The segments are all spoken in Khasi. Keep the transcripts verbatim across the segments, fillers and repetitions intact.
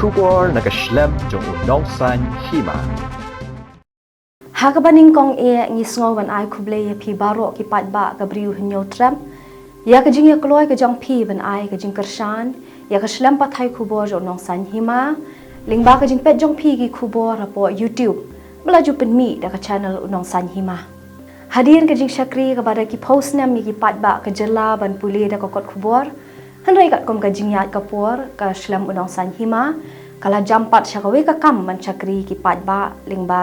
Khubor na ka shlem jong u Nongsaiñ Hima. Ha kaba nyngkong eh ngi sngew ban ai khublei ïa phi baroh ki paidbah ka Bri u Hynñiewtrep ïa ka jingïakloi ka jong phi ban ai ka jingkyrshan ïa ka shlem pathai khubor jong u Nongsaiñ Hima lyngba ka jingpeit jong phi ki khubor hapoh YouTube ba la ju pynmih da ka channel u Nongsaiñ Hima. Hadien ka jingshakri kaba da ki phew snem ïa ki paidbah ka jylla ban pule da ka kot khubor, hynrei katkum ka jingïaid ka por ka shlem u Nongsaiñ Hima ka la jam pat sha kawei ka kam ban shakri ki paidbah lyngba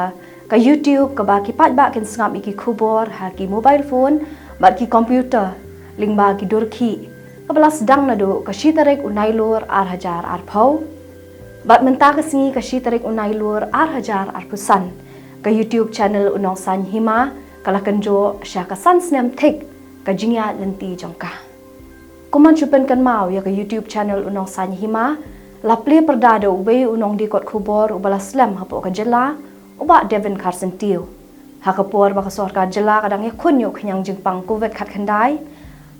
ka YouTube kaba ki paidbah kin sngap ïa ki khubor ha ki mobile phone bad ki computer lyngba ki dur khih, kaba la sdang naduh ka shi tarik u Nailur ar hajar arphew. Bad mynta ka sngi ka shi tarik u Nailur ar hajar arphew san, ka YouTube channel u Nongsaiñ Hima ka la kynjoh sha ka san snem thik ka jingïaid lynti jong ka. Kum ban shu pynkynmaw ïa ka YouTube channel u Nongsaiñ Hima, la plie pyrda da uwei u nongdie kot khubor uba la slem hapoh ka jylla, u Bah Devin Kharsyntiew. Ha ka por ba ka sorkar jylla ka dang ïakhun ïa u khñiang jingpang Covid khatkhyndai,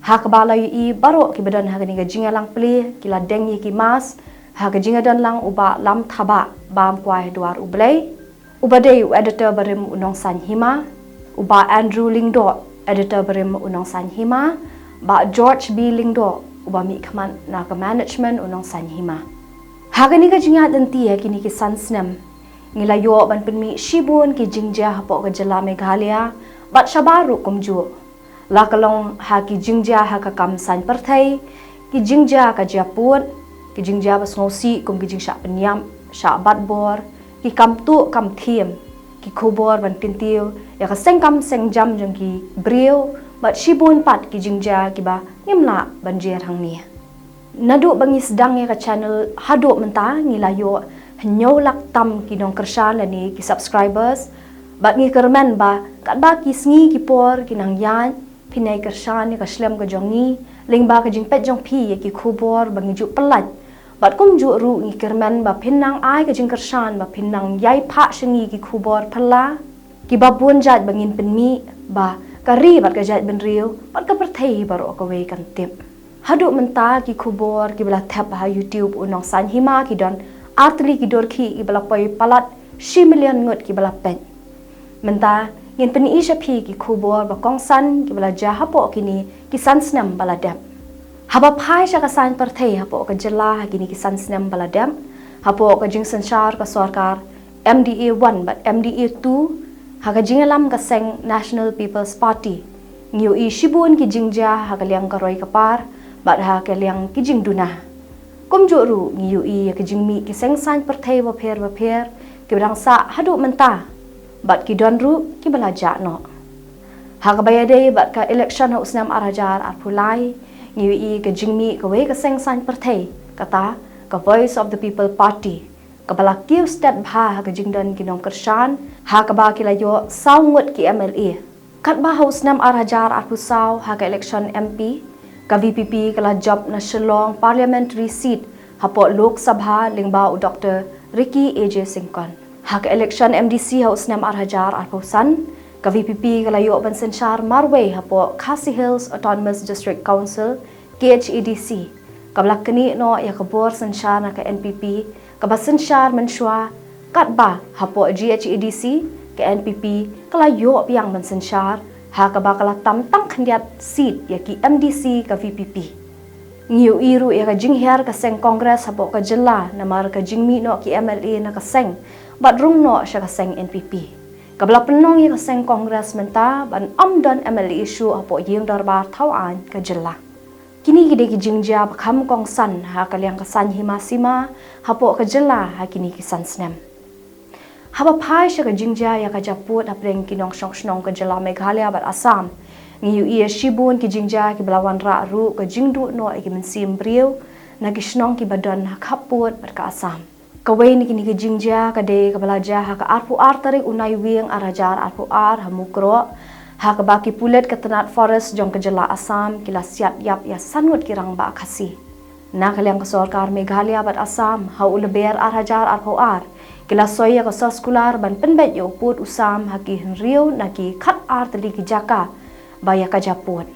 ha kaba la ïohi baroh kiba don ha kane ka jingïalang plie ki la deng ïa ki mask ha ka jingïadon lang u Bah Lamthabah Bamkwai Dwar U Blei, uba dei u editor barim u Nongsaiñ Hima, u Bah Andrew Lyngdoh, editor barim u Nongsaiñ Hima, Bah George B Lyngdoh, uba mihkhmat na ka management u Nongsaiñ Hima. Ha kane ka jingïaid lynti ha kine ki san snem, ngi la ïoh ban pynmih shibun ki jingjia hapoh ka jylla Meghalaya bad shabar ruh kumjuh. La ka long ha ki jingjia ha ka kam saiñ pyrthei, ki jingjia ka jia pud, ki jingjia ba sngewsih kum ki jingshah pynïap, shah bat bor, ki kam tuh kam thiem, ki khubor ban kyntiew ïa ka seng kam seng jam jong ki briew, bad shibun pat ki jingjia kiba ngim lah ban jer hangne. Naduh ba ngi sdang ïa ka channel haduh mynta ngi la ïoh hynñiew lak tam ki nongkyrshan lane ki subscribers. Bad ngi kyrmen ba katba ki sngi ki por ki nang ïaid, phin ïai kyrshan ïa ka shlem ka jong ngi lyngba ka jingpeit jong phi ïa ki khubor ba ngi ju pyllait. Bad kumjuh ruh ngi kyrmen ba phin nang ai ka jingkyrshan ba phin nang ïai phah sha ngi ki khubor phylla kiba bun jait ba ngin pynmih ba ka ri bad ka jaitbynriew bad ka pyrthei baroh kawei kan tip. Haduh mynta ki khubor kiba la thep ha YouTube u Nongsaiñ Hima ki don artylli ki dur khih kiba la poi palat shi million ngut kiba la peit. Mynta ngin pyni sha phi ki khubor ba kongsan kiba la jia hapoh kine ki san snem ba la dep. Haba phai sha ka saiñ pyrthei hapoh ka jylla ha kine ki san snem ba la dep, hapoh ka jingsynshar ka sorkar M D A one bad M D A two, ha ka jingïalam ka seng National People's Party, ngi ïohi shibun ki jingjia ha ka liang ka roi ka par bad ha ka liang ki jingduna. Kumjuh ruh ngi ïohi ïa ka jingmih ki seng saiñ pyrthei bapher bapher kiba dang sah haduh mynta bad ki don ruh kiba la jah noh. Ha kaba ïadei bad ka election ha u snem ar hajar arphew lai, ngi ïohi ka jingmih kawei ka seng saiñ pyrthei, kata ka Voice of the People Party, kaba la kiew stet bha ha ka jingdon ki nongkyrshan, ha kaba ki la ïoh saw ngut ki M L A. Katba ha u snem ar hajar arphew saw ha ka election M P, ka V P P ka la jop na Shillong Parliamentary Seat hapoh Lok Sabha lyngba u Doctor Ricky A J Syngkon. Ha ka election M D C ha u snem ar hajar arphew san, ka V P P ka la ïoh ban synshar marwei hapoh Khasi Hills Autonomous District Council, K H A D C, kaba la knieh noh ïa ka bor synshar na ka N P P kaba synshar mynshuwa, katba hapoh G H A D C ka N P P ka la ïoh biang ban synshar, ha kaba ka la tam tang khyndiat seat ïa ki M D C ka V P P. Ngi ïohi ruh ïa ka jinghiar ka seng Congress hapoh ka jylla namar ka jingmih noh ki M L A na ka seng bad rung noh sha ka seng N P P, kaba la pynlong ïa ka seng Congress mynta ban ym don M L A shuh hapoh ïing dorbar thaw aiñ ka jylla. Kine ki dei ki jingjia ba kham kongsan ha ka liang ka saiñ hima sima hapoh ka jylla ha kine ki san snem. Haba phai sha ka jingjia ïa ka jia pud hapdeng ki nongshong shnong ka jylla Meghalaya bad Assam, ngi ïohi ïa shibun ki jingjia kiba la wanrah ruh ka jingduh noh ïa ki mynsiem briew na ki shnong kiba don ha khappud bad ka Assam. Kawei na kine ki jingjia ka dei kaba la jia ha ka arphew ar tarik u Naiwieng ar hajar arphew ar ha Mukroh, ha kaba ki pulit ka tnat forest jong ka jylla Assam ki la siat ïap ïa san ngut ki rangbah Khasi. Na ka liang ka sorkar Meghalaya bad Assam, ha u Lber ar hajar arphew ar, ki la soi ïa ka soskular ban pynbeit ïa u pud u sam ha ki hynriew na ki khat ar tylli ki jaka ba ïa ka jia pud.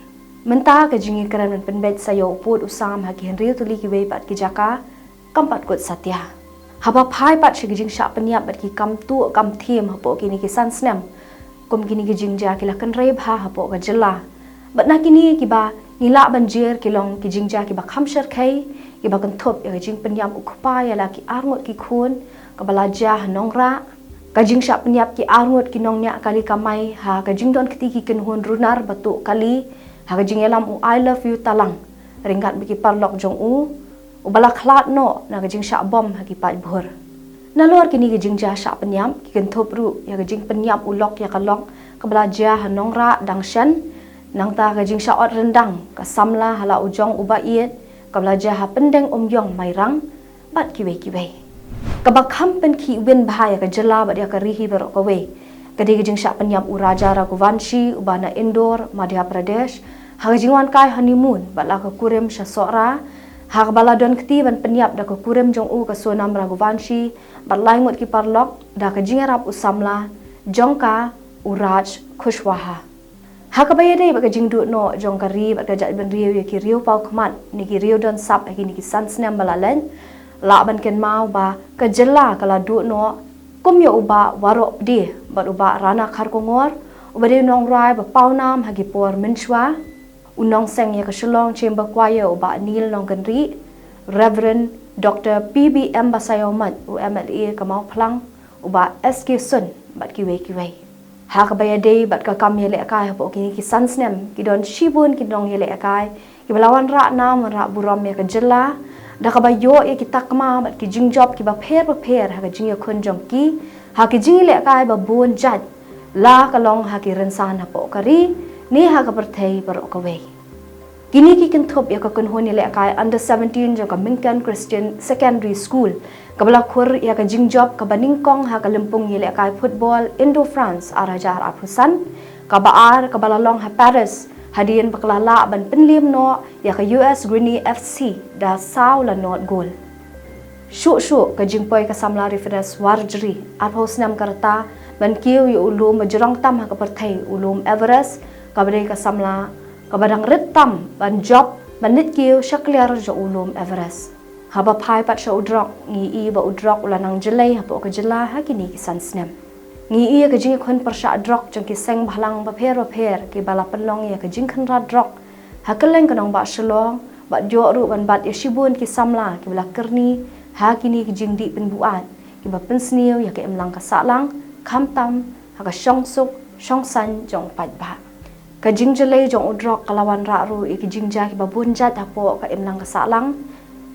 Mynta ka jingïakren ban pynbeit sa ïa u pud u sam ha ki hynriew tylli kiwei pat ki jaka kam pat kut satia. Haba phai pat sha ki jingshah pynïap bad ki kam tuh kam thiem hapoh kine ki san snem, kum kine ki jingjia ki la kynrei bha hapoh ka jylla. Bad na kine kiba ngi lah ban jer ki long ki jingjia kiba kham shyrkhei, kiba kynthup ïa ka jingpynïap u kpa ïa la ki arngut ki khun, kaba la jia ha Nongrah, ka jingshah pynïap ki arngut ki nongñiah kali kamai ha ka jingdon kti ki kynhun runar ba tuh kali, ha ka jingïalam u I Love You Talang ryngkat bad ki paralok jong u, uba la khlad noh na ka jingshah bom ha ki paidbah. Nalor kine ki jingjia shah pynïap, ki kynthup ruh ïa ka jingpynïap u lok ïa ka lok kaba la jia ha Nongrah dang shen, nangta ka jingshah ot ryndang ka samla ha la u jong u ba ïeit, kaba la jia ha Pyndeng Umïong Mairang, bad kiwei kiwei. Kaba kham pynkhih win bha ïa ka jylla bad ïa ka ri hi baroh kawei, ka dei ka jingshah pynïap u Raja Raghuvanshi uba na Indore, Madhya Pradesh, ha ka jingwan kai honeymoon bad la ka kurim sha Sohra, ha kaba la don kti ban pynïap da ka kurim jong u ka Sonam Raghuvanshi bad lai ngut ki paralok da ka jingïarap u samla jong ka, u Raj Kushwaha. Ha kaba ïadei bad ka jingduh noh jong ka ri bad ka jaitbynriew ïa ki riew paw khmat ne ki riew don sap ha kine ki san snem ba la leit, lah ban kynmaw ba ka jylla ka la duh noh kum ïa u Bah Waroh Pde bad u Bah Rana Kharkongor, uba dei u nongrwai ba paw nam ha ki por mynshuwa, u nongseng ïa ka Shillong Chamber Choir u Bah Neil Nongkynrih, Reverend Doctor P B M Basaiawmoit, u M L A ka Mawphlang, u Bah S K Sun bad kiwei kiwei. Ha kaba ïadei bad ka kam ïalehkai hapoh kine ki san snem, ki don shibun ki nongïalehkai kiba la wanrah nam wanrah burom ïa ka jylla da kaba ïoh ïa ki takma bad ki jingjop kiba pher bapher ha ka jingïakhun jong ki ha ki jingïalehkai ba bun jait, la ka long ha ki rynsan hapoh ka ri ne ha ka pyrthei baroh kawei. Kine ki kynthup ïa ka kynhun ïalehkai under seventeen jong ka Myngken Christian Secondary School, kaba la khur ïa ka jingjop kaba nyngkong ha ka lympung ïalehkai football Indo-France ar hajar arphew san, kaba ar kaba la long ha Paris, hadien ba ka la lah ban pynliem noh ïa ka U S Guinea F C da saw la nod gol. Shuh shuh ka jingpoi ka samla Riferes Warjri, arphew snem ka rta, ban kiew ïa u lum ba jrong tam ha ka pyrthei, u lum Everest, kaba dei ka samla kaba dang rit tam ban jop ban leit kiew sha kliar jong u lum Everest. Haba phai pat sha u drok, ngi i ba u drok u la nang jlei hapoh ka jylla ha kine ki san snem. Ngi i ïa ka jingïakhun pyrshah drok jong ki seng bhalang bapher bapher kiba la pynlong ïa ka jingkhynra drok ha kylleng ka nongbah Shillong, bad ïoh ruh ban bat ïa shibun ki samla kiba la kyrni ha kine ki jingdih pynbuaid kiba pynsniew ïa ka imlang ka sahlang, khamtam ha ka shongsuk shongsaiñ jong u paidbah. Ka jingjlei jong u drok ka la wanrah ruh ïa ki jingjia kiba bun jait hapoh ka imlang ka sahlang,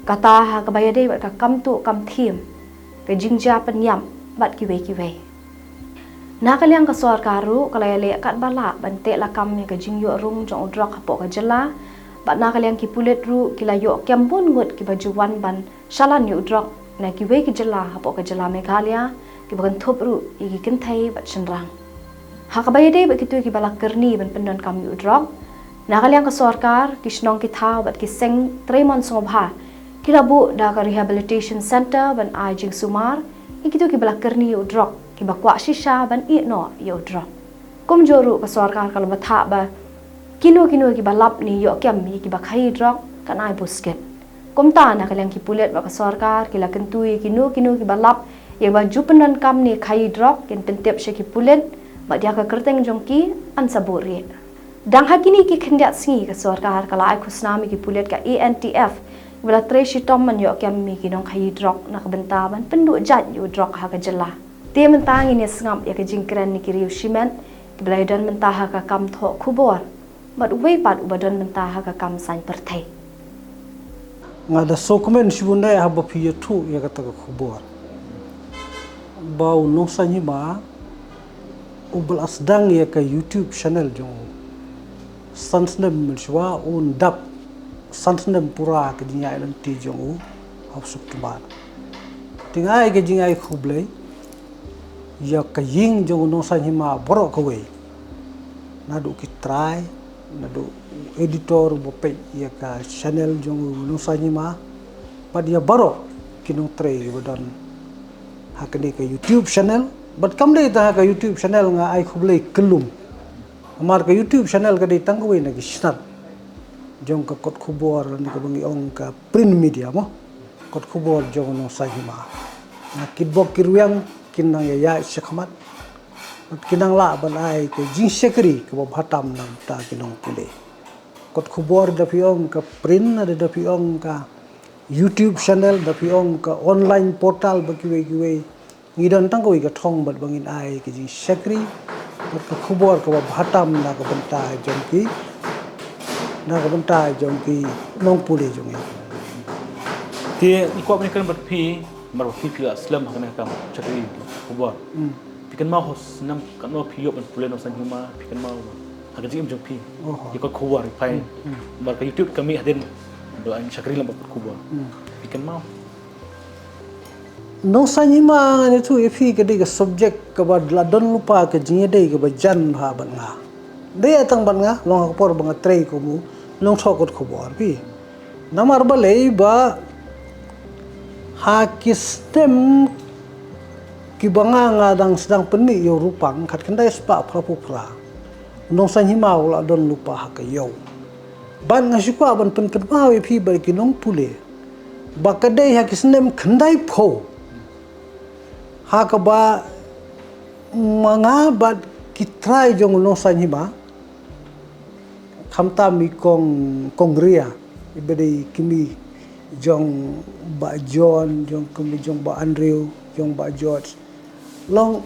kata ha kaba ïadei bad ka kam tuh kam thiem, ka jingjia pynïap bad kiwei kiwei. Na ka liang ka sorkar ruh ka la ïaleh katba lah ban teh lakam ïa ka jingïoh rung jong u drok hapoh ka jylla, bad na ka liang ki pulit ruh ki la ïoh kem bun ngut kiba ju wan ban shalan ïa u drok na kiwei ki jylla hapoh ka jylla Meghalaya, kiba kynthup ruh ïa ki kynthei bad shynrang. Ha kaba ïadei bad kito kiba la kyrni ban pyndonkam ïa u drok, na ka liang ka sorkar, ki shnong ki thaw bad ki seng trei mon sngewbha ki la buh da ka rehabilitation centre ban ai jingsumar ïa kito kiba la kyrni ïa u drok, kiba kwah shisha ban ïeh noh ïa u drok. Kumjuh ruh ka sorkar ka la bthah ba kino kino kiba lap ne ïoh kem ïa kiba khaïi drok kan ai buskit. Kumta na ka liang ki pulit bad ka sorkar ki la kyntu ïa kino kino kiba lap ïa kiba ju pyndonkam ne khaïi drok kin pyntip sha ki pulit bad ïa ka kyrteng jong ki yn sa buhrieh. Dang ha kine ki khyndiat sngi ka sorkar ka la ai khusnam ïa ki pulit ka A N T F kiba la trei shitom ban ïoh kem ïa ki nongkhaïi drok na ka bynta ban pynduh jait ïa u drok ha ka jylla. Te mynta ngin ïa sngap ïa ka jingkren na ki riew shimet kiba la ïadon mynta ha ka kam thoh khubor bad uwei pat uba don mynta ha ka kam saiñ pyrthei. Nga da sngewkmen shibun eh haba phi ïathuh ïa kata ka khubor ba u Nongsaiñ Hima uba la sdang ïa ka YouTube channel jong u. San snem mynshuwa un dap san snem pura ka jingïaid lynti jong u ha u September. Te nga ai ka jingai khublei ïa ka ïing jong u Nongsaiñ Hima baroh kawei. Naduh ki trai, naduh u editor uba peit ïa ka channel jong u Nongsaiñ Hima, bad ïa baroh ki nongtrei ba don ha kane ka YouTube channel. Bad kam dei tang ha ka YouTube channel, nga ai khublei kyllum. Namar ka YouTube channel ka dei tang kawei na ki shnat jong ka kot khubor, ne kaba ngi ong ka print media mo. Kot khubor jong u Nongsaiñ Hima. Na kitbok kirwiang kin nang ïaid shakhmat. Kin nang lah ban ai ka jingshakri kaba bha tam na ka bynta ki nongpule. Kot khubor da phi ong ka print, da phi ong ka YouTube channel, da phi ong ka online portal, ba kiwei kiwei. Ngi don tang kawei ka thong bad ba ngin ai ka jingshakri bad ka khubor kaba bha tam na ka bynta jong ki, na ka bynta jong ki nongpule jong ngi. Te ngi kwah ban ïakren bad phi, namar ba phi phi la slem ha kane ka kam shakri khubor. Phi kynmaw ha snem katno phi ïoh ban pule nongsaiñ hima, phi kynmaw ha ka jingim jong phi. Ïa kot khubor phi. Namar ka YouTube ka mih hadien ba la shakri lem bad kot khubor. Phi kynmaw. Nongsaiñ hima, ngan ïathuh ïa phi, ka dei ka subject kaba la don lypa ka jingïadei kaba jan bha bad nga. Dei tang bad nga, long ha ka por ba nga trei kum u nongthoh kot khubor phi. Namar balei ba ha ki snem kiba nga nga dang sdang pynmih ïa u Rupang khatkhyndai spah phraphew phra. Nongsaiñ hima u la don lypa ha ka ïew. Bad nga shu kwah ban pynkynmaw ïa phi bad ki nongpule ba ka dei ha ki snem khyndaiphew ha kaba ma nga bad ki trai jong u nongsaiñ hima, khamtam i kong, kong Ria, iba dei i kmie jong Bah John, jong kmie jong Bah Andrew, jong Bah George. Long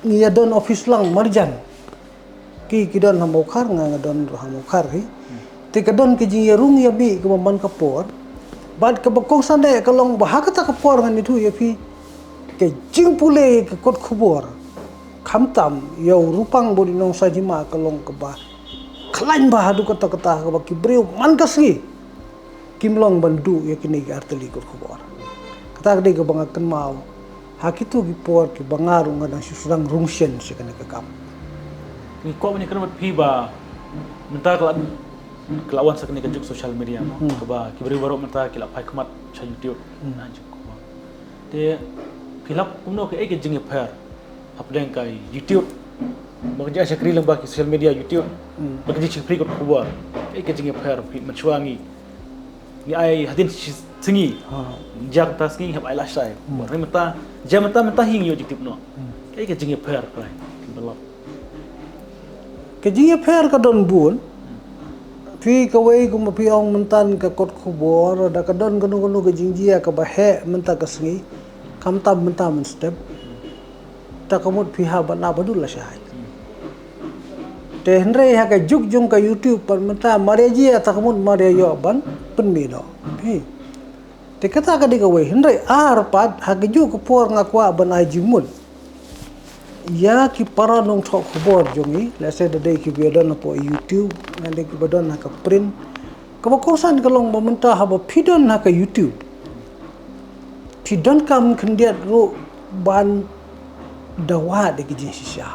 ngi ïa don office lang marjan. Ki, ki don ha Mawkhar, nga, nga don ha Mawkhar hi. Te ka don ka jingïarung ïa mih kaba man ka por. Bad kaba kongsan eh ka long ba ha kata ka por ngan ïathuh ïa phi ka jingpule ka kot khubor. Khamtam ïa u Rupang bad i nongsaiñ hima ka long kaba khlaiñ bha haduh katta katta, kaba ki briew man ka sngi kim long ban duh ïa kine ki artylli kot khubor. Kata ka dei kaba nga kynmaw ha kito ki por kiba nga ruh nga dang shu sdang rung shen sha kane ka kam. Ngi kwah ban ïakren bad phi ba mynta ka la, ka la wan sa kane ka juk social media mo, kaba ki briew baroh mynta ki la phai khmat sha YouTube. Na juk khubor. Te phi lap kumno, kaei ka jingïapher hapdeng ka YouTube, ba ka jingshakri lyngba ki social media, YouTube, ba ka jingshakri kot khubor? Kaei ka jingïapher phi, mynshuwa ngi, ngi ai hadien shi sngi, jia kata sngi hap ai lashai. Wat mynta, jia mynta, mynta hi ngi ïoh jingtip noh. Kaei ka jingïapher, phi lap? Ka jingïapher ka don bun. Phi, kawei kumba phi ong mynta ka kot khubor, da ka don kano kano ka jingjia kaba heh mynta ka sngi, khamtam mynta mynstep, ta ka mut phi hap ban ap haduh lashai. Te hynrei ha ka juk jong ka YouTube pat mynta mar ïa jia ta ka mut mar ïa ïoh ban pynmih noh. Phi. Te kata ka dei kawei, hynrei ar pat ha ka juk ka por nga kwah ban ai jingmut ïa ki para nongthoh khubor jong ngi, lehse da dei kiba don hapoh YouTube, lane kiba don ha ka print. Kaba kongsan ka long ba mynta haba phi don ha ka YouTube, phi donkam khyndiat ruh ban da wad ïa ki jingshisha.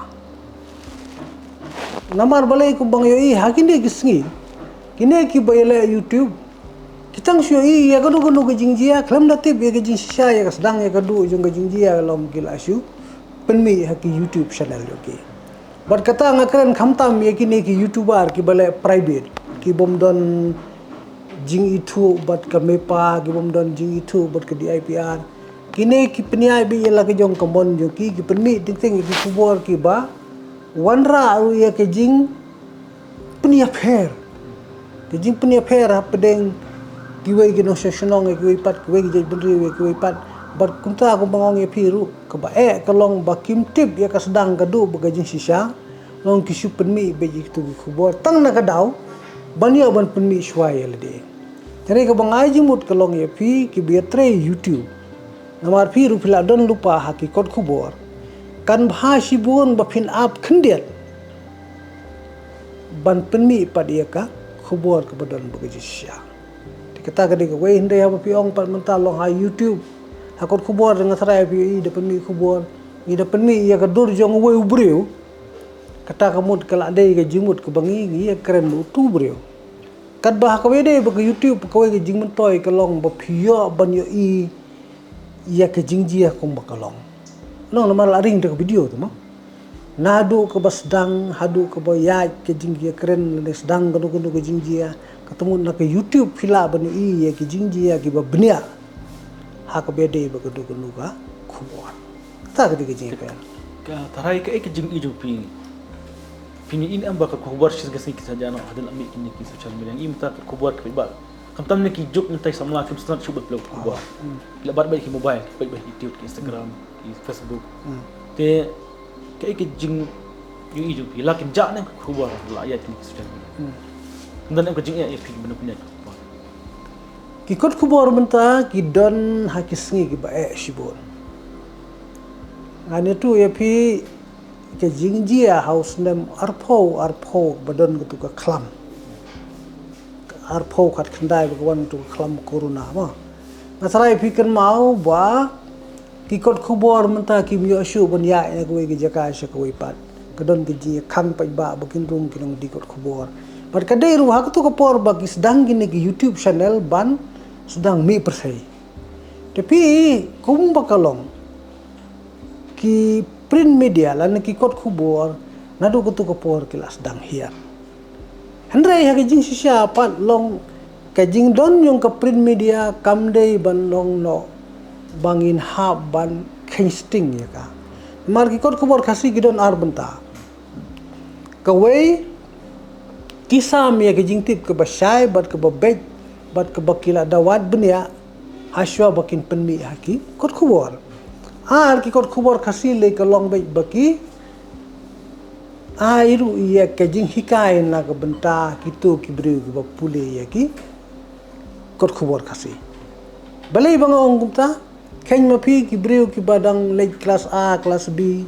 Namar balei? Kumba nga ïohi ha kine ki sngi, kine kiba ïaleh YouTube ki tang shu ïohi ïa kano kano ka jingjia, khlem da tip ïa ka jingshisha, ïa ka sdang ïa ka duh jong ka jingjia, long ki la shu pynmih ha ki YouTube channel jong ki. Bad kata nga kren khamtam ïa kine ki YouTuber kiba leh private, ki bym don jingithuh bad ka MEPA, ki bym don jingithuh bad ka D I P R. Kine ki pynïaid beit ïa la ka jong ka mon jong ki, ki pynmih teng teng ïa ki khubor kiba wanrah ruh ïa ka jingpynïapher. Ka jingpynïapher hapdeng kiwei ki nongshong shnong ïa kiwei pat, kiwei ki jaitbynriew ïa kiwei pat. Bad kumta kumba nga ong ïa phi ruh, kaba eh ka long ba kim tip ïa ka sdang ka duh bad ka jingshisha, long ki shu pynmih beit ïa kito ki khubor tang na ka daw ban ïoh ban pynmih shuwa ïa lade. Hynrei kaba nga ai jingmut ka long ïa phi kiba ïatrei YouTube, namar phi ruh phi la don lypa ha ki kot khubor, kan bha shibun ba phin ap khyndiat ban pynmih pat ïa ka khubor kaba don bad ka jingshisha. Te kata ka dei kawei. Hynrei haba phi ong pat mynta long ha YouTube, ha kot khubor, nga tharai phi ïohi da pynmih khubor, ngi da pynmih ïa ka dur jong uwei u briew. Kata ka mut ka la dei ka jingmut kaba ngi, ngi ïakren bad utu u briew. Katba ha kaba ïadei bad ka YouTube, kawei ka jingmyntoi ka long ba phi ïoh ban ïohi ïa ka jingjia kumba ka long. Long namar la ring da ka video te mo. Naduh kaba sdang haduh kaba ïaid ka jingïakren lane sdang kano kano ka jingjia, kata mut na ka YouTube phi lah ban ïohi ïa ka jingjia kiba bniah ha kaba ïadei bad kano kano ka khubor. Ta ka dei ka jingpyni. Ka tharai ka, ka jingïohi jong phi. Phi ïohi em ba ka khubor shi ka sngi ki sa jan hadien la mih kine ki social media. Ym ta ka khubor ka ba. Kam tam ne ki juk mynta samla kim sngewthuh shuh ba phi la khubor. Hmm. La bat ba ki mobile, ki bat ba ki YouTube, ki Instagram, ki Facebook. Hmm. Te ka, ka jingïohi jong phi la kin jah ne ka khubor la ïa kine ki social media. Hmm. Ynda em ka jingïohi phi ban pynïaid. Ki kot khubor mynta ki don ha ki sngi kiba eh shibun. Ngan ïathuh ïa phi ka jingjia ha u snem arphew arphew ba don katu ka khlam. Arphew khatkhyndai ba ka wan katu ka khlam corona ma. Nga tharai phi kynmaw ba ki kot khubor mynta kim ïoh shuh ban ïaid na kawei ka jaka sha kawei pat. Ka don ka jingïakhang paidbah ba kin rung ki nongdie kot khubor. Bad ka dei ruh ha katu ka por ba ki sdang kine ki YouTube channel ban sdang mih pyrthei. Te phi kum ba ka long ki print media lane ki kot khubor naduh katu ka por ki la sdang hiar. Hynrei ha ka jingshisha pat long ka jingdon jong ka print media kam dei ban long noh ba ngin hap ban kheiñ sting ïa ka. Namar ki kot khubor Khasi ki don ar bynta. Kawei ki sam ïa ka jingtip kaba shai bad kaba beit bad kaba ki la da wad bniah hashwa ba kin pynmih ha ki kot khubor. Ar ki kot khubor Khasi lei ka long beit ba ki ai ruh ïa ka jinghikai na ka bynta kito ki briew kiba pule ïa ki kot khubor Khasi. Balei ba nga ong kumta? Kheiñ ma phi ki briew kiba dang leit klas A, klas B,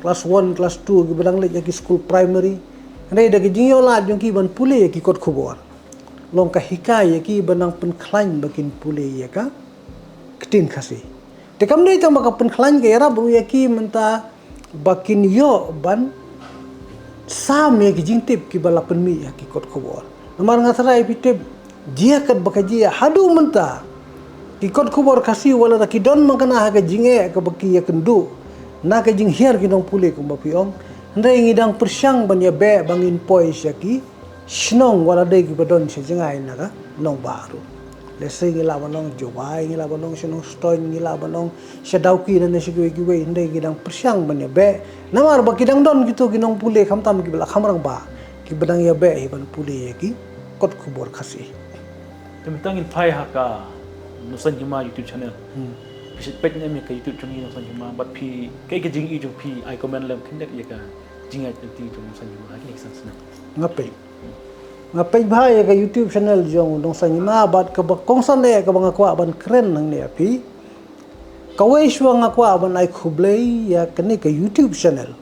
klas one, klas two kiba dang leit ïa ki skul primary. Hynrei da ka jingïoh lad jong ki ban pule ïa ki kot khubor. Long ka hikai ïa ki ba nang pynkhlaiñ ba kin pule ïa ka ktien Khasi. Te kam dei tang ba ka pynkhlaiñ, ka ïarap ruh ïa ki mynta ba kin ïoh ban sam ïa ki jingtip kiba la pynmih ha ki kot khubor. Namar nga tharai phi tip jia katba ka jia haduh mynta ki kot khubor Khasi wat la da ki don man ka na ha ka jingeh kaba ki ïakynduh na ka jinghiar ki nongpule kumba phi ong. Hynrei ngi dang pyrshang ban ïabeh ba ngin poi sha ki shnong wat la dei kiba don sha jngai na ka nongbah ruh. Lehse ngi lah ban ong Jowai, ngi lah ban ong sha Nongstoiñ, ngi lah ban ong sha Dawki ne sha kiwei kiwei, hynrei ngi dang pyrshang ban ïabeh. Namar ba ki dang don kito ki nongpule khamtam kiba la kham rangbah kiba dang ïabeh hi ban pule ïa ki kot khubor Khasi. Te mynta ngin phai ha ka Nongsan Hima YouTube channel. Hmm. Phi shu peit ne em ïa ka YouTube jong ngi Nongsan Hima bad phi kaei ka jingïohi jong phi, ai comment lem khyndiat ïa ka jingïaid lynti jong Nongsan Hima ha kine ki san snem. Nga peit. Nga peit bha ïa ka YouTube channel jong Nongsan Hima bad kaba kongsan eh kaba nga kwah ban kren hangne ïa phi. Kawei shuwa nga kwah ban ai khublei ïa kane ka YouTube channel.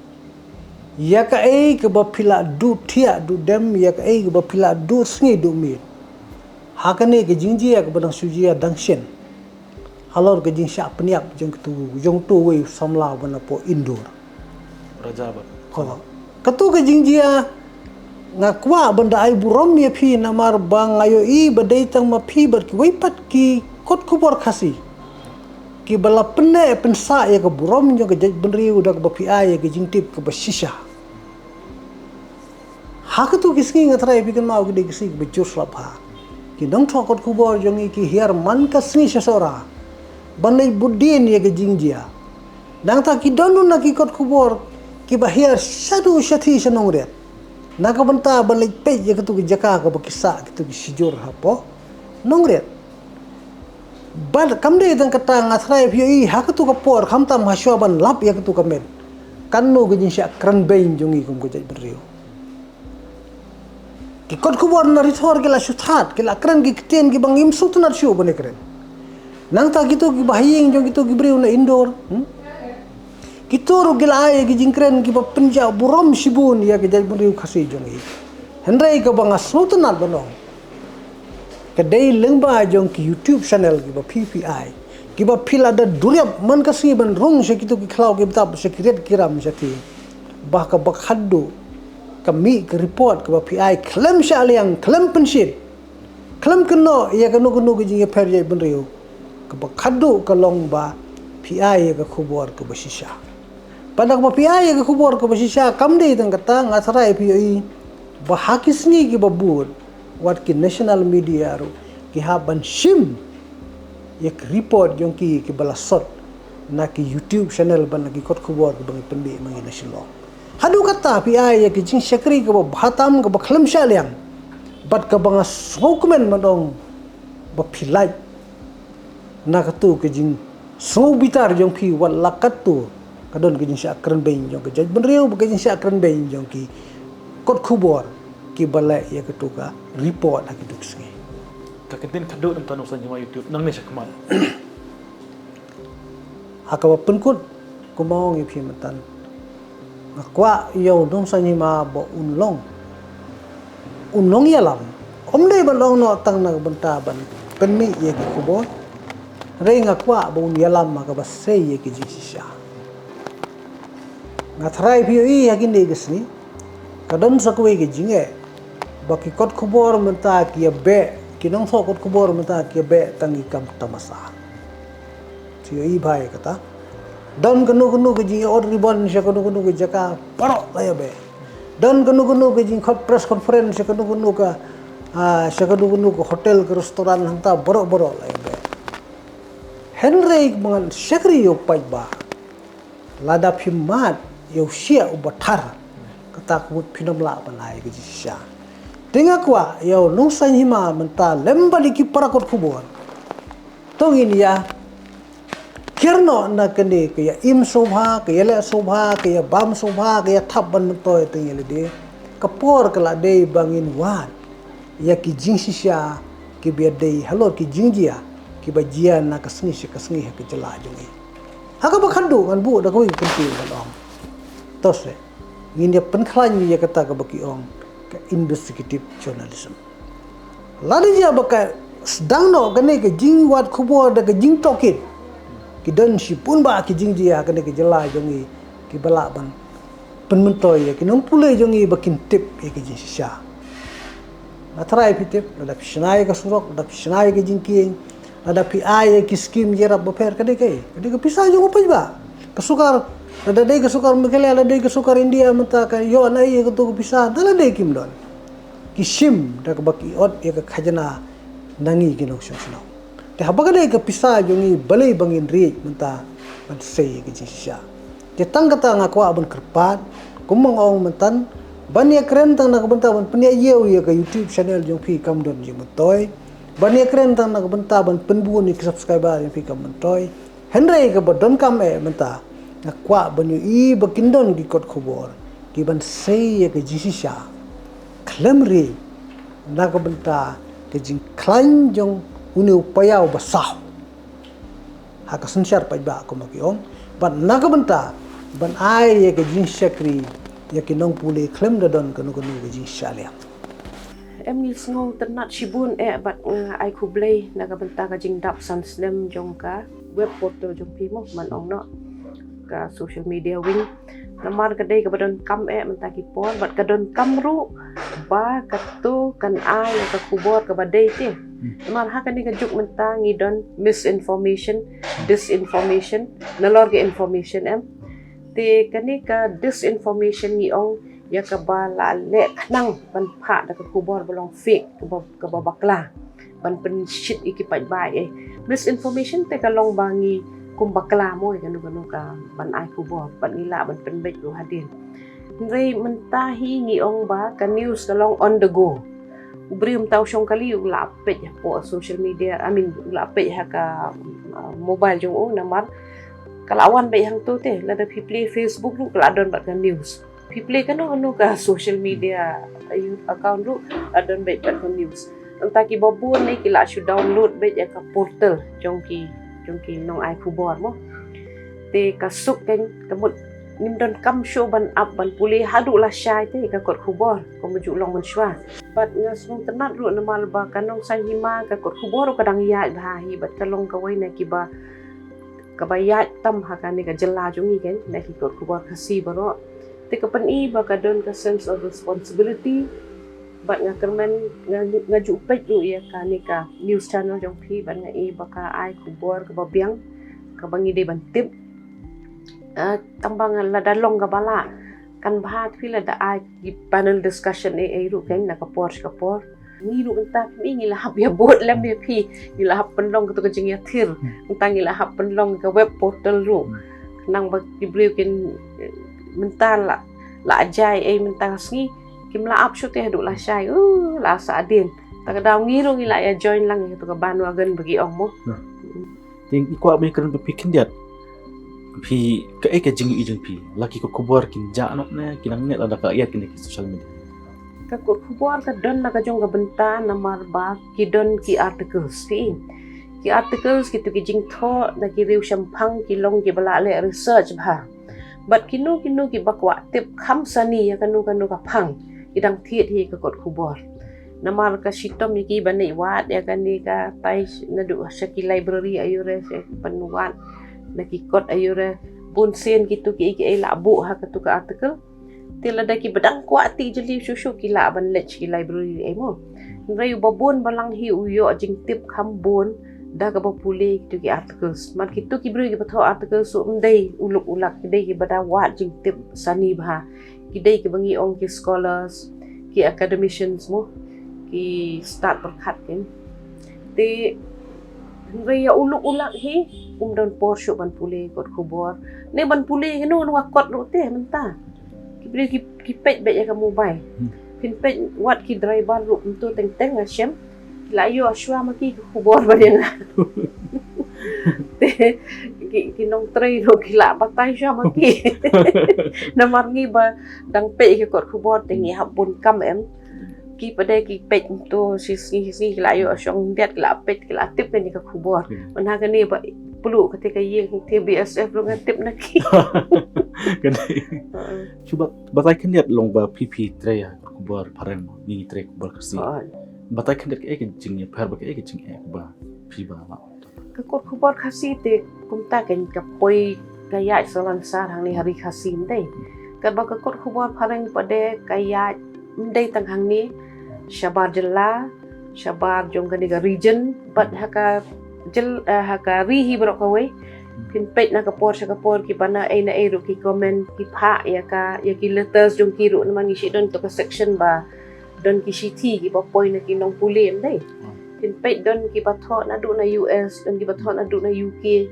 Ïa kaei kaba phi la duh thiah duh dem, ïa kaei kaba phi la duh sngi duh miet. Ha kane ka jingjia kaba dang shu jia dang shen. Halor ka jingshah pynïap jong katu, jong utu uwei u samla uba na poh Indore. Raja bad. Ho. Katu ka jingjia nga kwah ban da ai burom ïa phi namar ba nga ïohi ba dei tang ma phi bad kiwei pat ki kot khubor Khasi kiba la pynneh pynsah ïa ka burom jong ka jaitbynriew da kaba phi ai ïa ka jingtip kaba shisha. Ha katu ki sngi nga tharai phi kynmaw ki dei ki sngi kiba jur slap ha. Ki nongthoh kot khubor jong ngi ki hiar man ka sngi sha Sohra ban leit bud dien ïa ka jingjia. Nangta ki don ruh na ki kot khubor kiba hiar shaduh shathie sha Nongriat na ka bynta ban leit peit ïa katu ki jaka kaba ki sah katu ki shijur hapoh Nongriat. Bad kam dei tang kata, nga tharai phi ïohi ha katu ka por khamtam hashwa ban lap ïa katu ka met. Kano ka jingshah kren beiñ jong ngi kum ka jaitbynriew. Ki kot khubor na ri thor ki la shu thad, ki la kren ki ktien kiba ngim sngewtynnat shuh ban ïakren. Nangta kito kiba ha ïing jong kito ki briew na Indore, hmm? Kito ruh ki la ai ki jingkren kiba pynjah burom shibun ïa ka jaitbynriew Khasi jong ngi. Hynrei kaba nga sngewtynnat ban ong, ka dei lyngba jong ki YouTube channel kiba phi phi ai, kiba phi la da duriap man ka sngi ban rung sha kito ki khlaw ki btap, sha ki riat ki ram shathie. Ba kaba khadduh ka mih ka report kaba phi ai khlem shah liang, khlem pynshit, khlem kynnoh ïa kano kano ka jingïapher jaitbynriew. Kaba khadduh ka long ba phi ai ïa ka khubor kaba shisha. Bad kaba phi ai ïa ka khubor kaba shisha, kam dei tang kata, nga tharai phi ïohi ba ha ki sngi kiba bud, wat ki national media ruh ki hap ban shim ïa ki report jong ki kiba la sot na ki YouTube channel bad na ki kot khubor kiba ngi pynmih ma ngi na Shillong. Haduh katta phi ai ïa ki jingshakri kaba bha tam, kaba khlem shah liang, bad kaba nga sngewkmen ban ong ba phi lait na katu ka jingsngewbitar jong phi, wat la katto ka don ka jingshah kren beiñ jong ka jaitbynriew bad ka jingshah kren beiñ jong ki kot khubor kiba leh ïa katu ka report ha kitu ki sngi. Ka ktien khadduh na ka Nongsan Hima YouTube nangne shakhmat. Ha kaba pynkut, kumba ong ïa phi mynta, nga kwah ïa u Nongsan Hima ba un long, un long ïalam. Ym dei ban long noh tang na ka bynta ban pynmih ïa ki khubor, hynrei nga kwah ba un ïalam ha kaba sei ïa ki jingshisha. Nga tharai phi ïohi ha kine ki sngi ka don sa kawei ka jingeh ba ki kot khubor mynta ki ïa beh, ki nongthoh kot khubor mynta ki ïa beh tang ki kam tamasa. Phi ïohi bha ïa kata. Don kano kano ka jingïa ot ribon sha kano kano ka jaka, baroh la ïa beh. Don kano kano ka jingkhot press conference sha kano kano ka, ah, sha kano kano ka hotel ka restaurant hangta, baroh baroh la ïa beh. Hynrei ba ngan shakri ïa u paidbah, lada phi mad ïa u shiah uba thar, kata ka mut phin ym lah ban ai ka jingshisha. Te nga kwah ïa u Nongsan Hima mynta lem bad ïa ki para kot khubor, to ngin ïa kiar noh na kane ka ïa im sngewbha, ka ïa leh sngewbha, ka ïa bam sngewbha, ka ïa thap ban myntoi tang ïa lade. Ka por ka la dei ba ngin wad ïa ki jingshisha kiba ïadei halor ki jingjia kiba jia na ka sngi sha ka sngi ha ka jylla jong ngi. Ha kaba khatduh ngan buh da kawei ka kyntien ban ong, to se ngin ïa pynkhlaiñ ïa kata kaba ki ong ka investigative journalism. Lada jia ba ka sdang noh kane ka jingwad khubor da ka jingtohkit, ki don shibun bah ki jingjia ha kane ka jylla jong ngi kiba lah ban pynmyntoi ïa ki nongpule jong ngi ba kin tip ïa ki jingshisha. Nga tharai phi tip, lada phi shna ïa ka surok, lada phi shna ïa ka jingkieng, lada phi ai ïa ki skim ïarap bapher, ka dei kaei? Ka dei ka pisa jong u paidbah. Ka sorkar, lada dei ka sorkar Meghalaya, lada dei ka sorkar India mynta, ka ïoh na ei ïa kato ka pisa? Da lade kim don. Ki shim da kaba ki ot ïa ka khajna na ngi ki nongshong shnong. Te haba ka dei ka pisa jong ngi, balei ba ngin riej mynta ban sei ïa ka jingshisha? Te tang kata nga kwah ban kyrpad, kumba nga ong mynta, ban ïa kren tang na ka bynta ban pynïaid ïew ïa ka YouTube channel jong phi kam don jingmyntoi. Ban ïa kren tang na ka bynta ban pynbun ïa ki subscriber jong phi kam myntoi. Hynrei kaba donkam eh mynta, nga kwah ban ïohi ba kin don ki kot khubor kiban sei ïa ka jingshisha khlem riej na ka bynta ka jingkhlaiñ jong une u paidbah ba saw ha ka synshar paidbah, kumba ki ong, bad na ka bynta ban ai ïa ka jingshakri ïa ki nongpule khlem da don kano kano ka jingshah liang. Em, ngi sngewtynnat shibun eh, bad nga ai khublei na ka bynta ka jingdap san snem jong ka web portal jong phi mo, man ong noh ka social media wing. Namar ka dei kaba donkam eh mynta ki por, bad ka donkam ruh ba kato kan ai ïa ka khubor kaba dei te. Namar ha kane ka juk mynta ngi don misinformation, disinformation, nalor ka information, em. Te kane ka disinformation ngi ong ïa kaba la leh khnang ban phah da ka khubor ba long fake, kaba, kaba bakla, ban pynshit ïa ki paidbah eh. Misinformation te ka long ba ngi kum bakla mo ïa kano kano ka ban ai khubor, bad ngi lah ban pynbeit ruh hadien. Hynrei mynta hi ngi ong ba ka news ka long on the go. U briew mynta u shong kali u lah peit hapoh social media, I mean, u lah peit ha ka, uh, mobile jong u, namar ka la wan beit hangto te. Lada phi plie Facebook ruh ka la don bad ka news. Phi plie kano kano ka social media, uh, account ruh ka la don beit bad ka news. Nangta kiba bun ne ki la shu download beit ïa ka portal jong ki, jong ki nongai khubor mo. Te ka suk keiñ, ka mut ngim donkam shuh ban ap ban pule haduh lashai te ïa ka kot khubor, kumba ju long mynshuwa. Bad nga sngewtynnat ruh namar ba ka Nongsan Hima, ka kot khubor ruh ka dang ïaid bha hi, bad ka long kawei na kiba, kaba ïaid tam ha kane ka jylla jong ngi keiñ, na ki kot khubor Khasi baroh. Te ka pyni ba ka don ka sense of responsibility. Bad nga kyrmen, nga, nga ju peit ruh ïa kane ka news channel jong phi, bad nga i ba ka ai khubor kaba biang, kaba ngi dei ban tip. Ah, tang ba nga lada long kaba lah, kan bha te phi lada ai ki panel discussion ei ei ruh keiñ na ka por sha ka por. Ngi ruh mynta phi ngi la hap ïa bud lem ïa phi. Ngi la hap pynlong katu ka jingïathir. Mynta ngi la hap pynlong ka web portal ruh. Khnang ba ki briew kin, eh, mynta la, la jai ei mynta ka sngi. Kim la ap shuh te haduh la shai. Uh, la sa adien. Ta ka daw ngi ruh ngi la ïa join lang ïa katu ka bandwagon ba ki ong mo. Te i kwah ban kren ba phi khyndiat. Phi kaei ka jingïohi jong phi. La ki kot khubor kin jah noh ne ki nang neh lada ka ïa kine ki social media. Ka kot khubor ka don na ka jong ka bynta namar ba ki don ki articles phi. Ki articles kitu ki jingthoh na ki riew shemphang ki long ki ba la leh research bha. Bad kino kino ki ba kwah tip kham sani ïa kano kano ka phang ki dang thied hi ka kot khubor. Namar ka shitom ïa ki ba neh wad ïa kane ka tai sh-, naduh sha ki library aiure sha ban wad na ki kot aiure. Bun sien kitu ki, ki ei la buh ha katu ka article. Te lada ki ba dang kwah tip jylliew shuh shuh ki lah ban leit sha ki library ei mo. Hynrei uba bun ba lang hi u ïoh jingtip kham bun da kaba pule kitu ki articles. Mar kitu ki briew ki ba thoh articles ruh ym dei u luk u lak, ki dei ki ba da wad jingtip sani bha. Ki dei ki ba ngi ong ki scholars, ki academicians mo, ki stad pyrkhat kin. Te hynrei ïa u luk u lak hi um don por shuh ban pule kot khubor. Ne ban pule kino kino ka kot ruh te mynta. Ki briew ki, ki peit beit ïa ka mobile. Hmm. Phin peit wat ki driver ruh kumto teng teng nga shem. Ki la ïoh shuwa ma ki ka khubor ba dei nga. Te ki, ki nongtrei ruh ki la batai shuwa ma ki. Namar ngi ba dang peit ïa ki kot khubor te ngi hap bun kam em. Ki pat de ki peit kumto shi sngi shi sngi ki la ïoh shong diat ki la peit ki la tip kane ka khubor. Hmm. Mynta kane ba plu kata ka ïing T B S F ruh nga tip na ki. Kane. Heeh. Shu ba, batai khyndiat long ba phi phi trei ïa khubor phareng, ngi trei khubor Khasi. Heeh. Batai khyndiat kaei ka jingïapher bad kaei ka jingeh ba phi ba la. Ka kot khubor Khasi te kumta ka, ka poi ka ïaid salonsar hangne ha ri Khasi ym dei. Katba ka kot khubor phareng pat de ka ïaid ym dei tang hangne, shabar jylla, shabar jong kane ka region, bad ha ka jyl-, eh, ha ka ri hi baroh kawei. Phin peit na ka por sha ka por ki ba na ei na ei ruh ki comment ki phah ïa ka, ïa ki letters jong ki ruh namar ngi shu don to ka section ba don ki shithi ki ba poi na ki nongpule ym dei. Hmm. Phin peit don ki ba thoh naduh na U S, don ki ba thoh naduh na U K.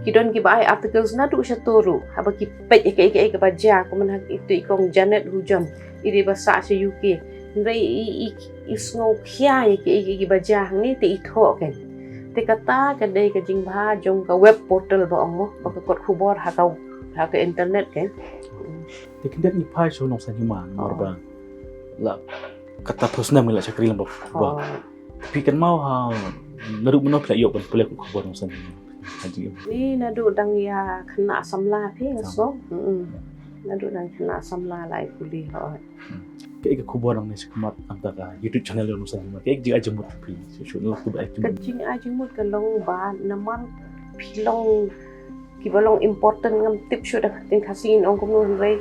Ki don ki ba ai articles naduh shato ruh. Haba ki peit ïa kaei kaei ka ba jia, kumne ha itu i kong Janet Hujon. I dei ba sah sha U K. Hynrei i, i, i sngew khia ïa kaei kaei ka ba jia hangne te i thoh kan. Te kata ka dei ka jingbha jong ka web portal ba ong mo, ba ka kot khubor ha ka, ha ka internet kan. Te khyndiat ngi phai sha u Nongsaiñ Hima, namar ba la kata phew snem ngi la shakri lyngba khubor. Oh. Phi kynmaw ha naduh mynno phi la ïoh ban pule kot khubor Nongsaiñ Hima? Ha jingim. Ni naduh dang ïa khynnah samla phi nga sngew. Mm-mm. Naduh dang khynnah samla la ïa pule hooid. Hmm. Kaei ka khubor nangne shakhmat nangta ka YouTube channel jong Nongsaiñ Hima? Kaei ka jingai jingmut phi? Shu shu na la khubor ai. Ka jingai jingmut ka long ba namar phi long ki ba long important ngam tip shuh da ka ktien Khasi ngin ong kumno hynrei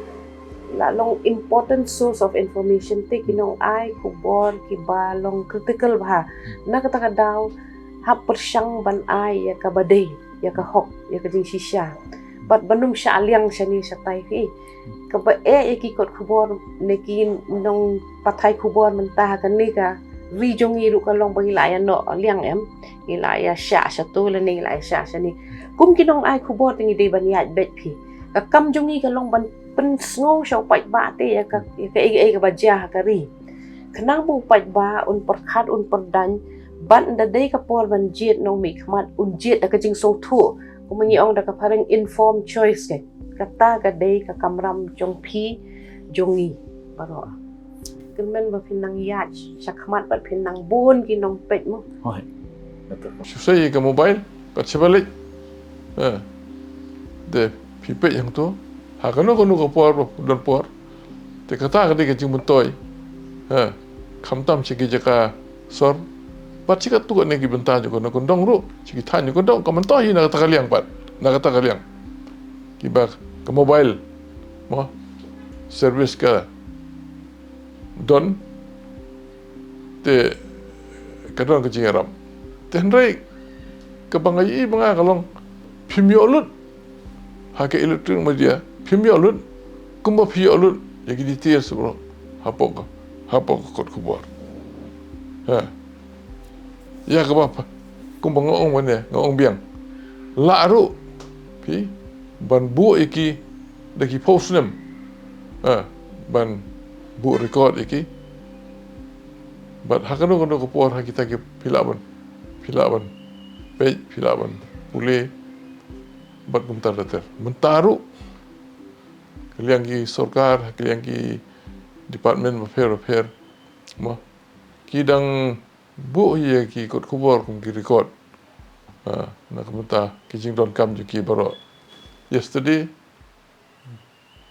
la long important source of information te ki nongai khubor ki ba long critical bha. Na kata ka daw hap pyrshang ban ai ïa ka ba dei, ïa ka hok, ïa ka jingshisha. Bad ban ym shah liang shane shatai phi. Ka ba eh ïa ki kot khubor ne ki nongpathai khubor mynta ha kane ka ri jong ngi ruh ka long ba ngi la ïa noh liang em. Ngi la ïa shah shato lane ngi la ïa shah shane. Kum ki nongai khubor te ngi dei ban ïaid beit phi. Ka kam jong ngi ka long ban pynsngew sha u paidbah te ïa ka, ïa kaei kaei ka ba jia ha ka ri. Khnang ba u paidbah un pyrkhat un pyrdaiñ bad ynda dei ka por ban jied nongmihkhmat un jied da ka jingsngewthuh. Kumba ngi ong da ka phareng informed choice ka. Kata ka dei ka kamram jong phi jong ngi baroh. Kyrmen ba phin nang ïaid shakhmat bad phin nang bun ki nongpeit mo. Hooid. Shu sei ïa ka mobile bad shu ba leit. Eh. Te phi peit hangto ha kano kano ka por ba don por. Te kata ka dei ka jingmyntoi. Ha, khamtam sha ki jaka sor. Bad sha katto katne ki bynta jong ka, na kyndong ruh, sha ki thaiñ jong ka dong, ka myntoi hi na kata ka liang pat, na kata ka liang. Kiba ka mobile mo service ka don, te ka don ka jingïarap. Te hynrei kaba nga ïohi ba nga ka long phim ïoh lut ha ka electronic media, phim ïoh lut kumba phi ïoh lut ïa ki details baroh hapoh ka, hapoh ka kot khubor. Ha. Ïa kaba pha-, kumba nga ong mynne, nga ong biang. Lah ruh phi ban buh ïa ki da ki phew snem. Ha. Ban buh record ïa ki. Bad ha kano kano ka por ha kita ki phi lah ban, phi lah ban peit, phi lah ban pule. Bad kumta ter ter. Mynta ruh ka liang ki sorkar, ka liang ki department bapher bapher, mo, ki dang buh ïa ki kot khubor kum ki record. Ha, na ka bynta ki jingdonkam jong ki baroh. Yesterday,